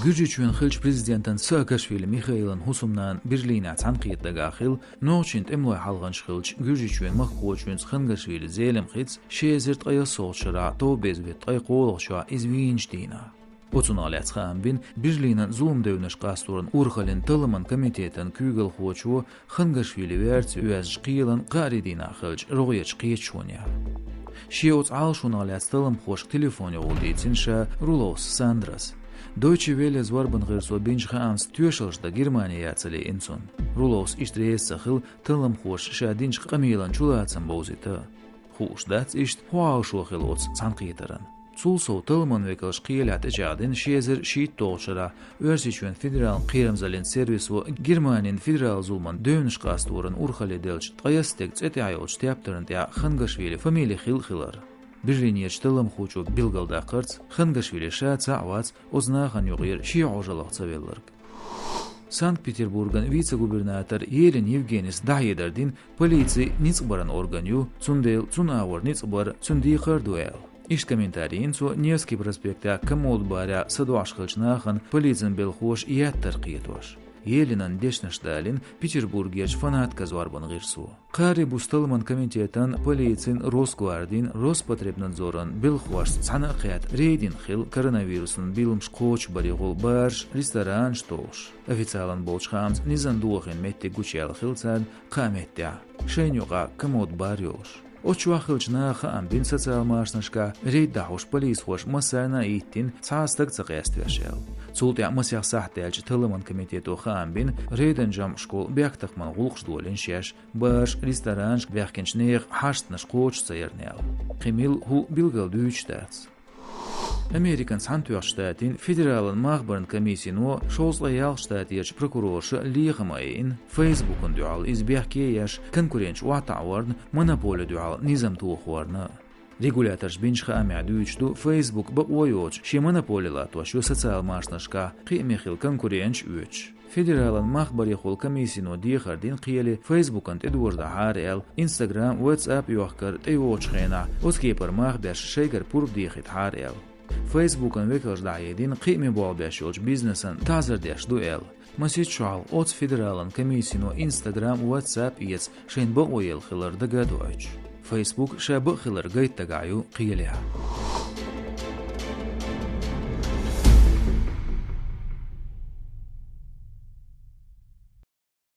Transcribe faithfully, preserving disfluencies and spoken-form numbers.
Гуьржийчоьнан хиллачу президентан Саакашвили Михаилан хӀусамнана Берлинехь цхьаьнакхета дагахь хилла, нохчийн тӀемалойн хьалханча хиллачу Гуьржийчоьнан махкахочуьнца Хангашвили Зелимхица ши эзар ткъе ялхолгӀачу шарахь товбеза-вуьту ткъе кхоалгӀачу шарахь иза вийначу дийнахь. Оцунах лаьцна хаам бина Берлинан зуламан девнаш къасторан урхаллин талламан комитетан куьйгалхочо Хангашвили ваьрца оьзначу кхелан кхаарин дийнахь хиллачу рогӀерчу кхеташонехь. Шен оцу Ӏалашонах лаьцна талламхошка телефонехула дийцина ша Руловс Сандрас. Дойче Велле зорбан гӀирсо бинчу хаамца тоьшаллаш дан Германи яц ца лиъна цунна. Руловс иштта реза ца хилла талламхоша ша динчу къамелан чулацам бовзийта. Хууш дац иштта, хӀун Ӏалашо хилла оцу цхьаьнакхетаран. Цул сов талламан векалша кхелехь тӀечӀагӀдина ши эзар шийтталгӀачу шарахь Оьрсийчоьнан федералан кхерамзаллин сервисо Германин федералан зуламан девнаш къасторан урхалле деллачу ткъайоьсна стеган цӀе тӀехь йолчу тептарна тӀехь Хангашвили фамили хилла хилар. Берлинерчу талламхочо билгалдаккхарца, Хангашвили ша цхьаъ вац оцу нахана юкъера шен Ӏожаллах ца велларг. Санкт-Петербурган вице-губернатор Елин Евгенис дӀахьедар дина, полици ницкъ баран орган ю, цундела цунна агӀор ницкъ бар, цуьнан декхар а ду аьлла. Иштта комментари йина цо Невский проспектехь комода барехь садоӀуш хиллачу нахана полицин белхоша еттар кхетош. Елинан дешнаш далийна Петербургерчу «Фанатка» зорбан гӀирсо. Кхаарин буса талламан комитетан, полицин, Росгвардин, Роспотребнадзоран белхашца цхьаьна а кхетта рейд йина хилла коронавирусан билламаш кхочушбарехула бараш, ресторанаш толлуш. Официалан болчу хаамца низам дохийна меттиг гучуяьлла хилла царна кхаа меттехь, шайна юкъахь комода бар йолуш. Оцу чохь хиллачу наха хаам бина социал-машанашкахь рейд дӀахьош полисхоша массарна а йиттина, цхьа а стаг ца къеставеш аьлла. Цул тӀаьхьа масех сахьт даьлча талламан комитето хаам бина, рейдан жамӀашкахула бехктакхаман гӀуллакхаш долийна шаьш, бараш, ресторанашка баьхкинчу нехан хьаштанаш кхочуш ца ярна аьлла. Кхин милла хӀу билгал дуьйцуш дац. Американ Цхьаьнатоьхначу Штатийн федералан махбаран комиссино шовзткъе ялх штатерчу прокурорша лехам айина, Facebook-ана дуьхьал иза бехке а еш, конкуренташ охьатаӀорна, монополи дуьхьал низам тохорна. Регуляторша бинчу хаамехь дуьйцуш ду, Facebook бакъо йоцуш шен монополи латтош ю социал-машанашкахь, кхиаме хилла конкуренташ оьцуш. Федералан махбарехула комиссино дехар дина кхеле Facebook-ана тӀедожадахьара аьлла, Instagram, WhatsApp йохкар тӀейогӀучу хенахь оцу кепара мах беш шайгара пурба дехийтахьара аьлла. Facebook-ан векалша дӀахьедина кхиаме болх беш йолчу бизнесан таӀзар деш ду аьлла. Масех шо хьалха оцу федералан комиссино Instagram, WhatsApp эца шайна бакъо елла хилар дага а доуьйтуш. Facebook ша бакъ хилар гайта дагахь ю кхелехь.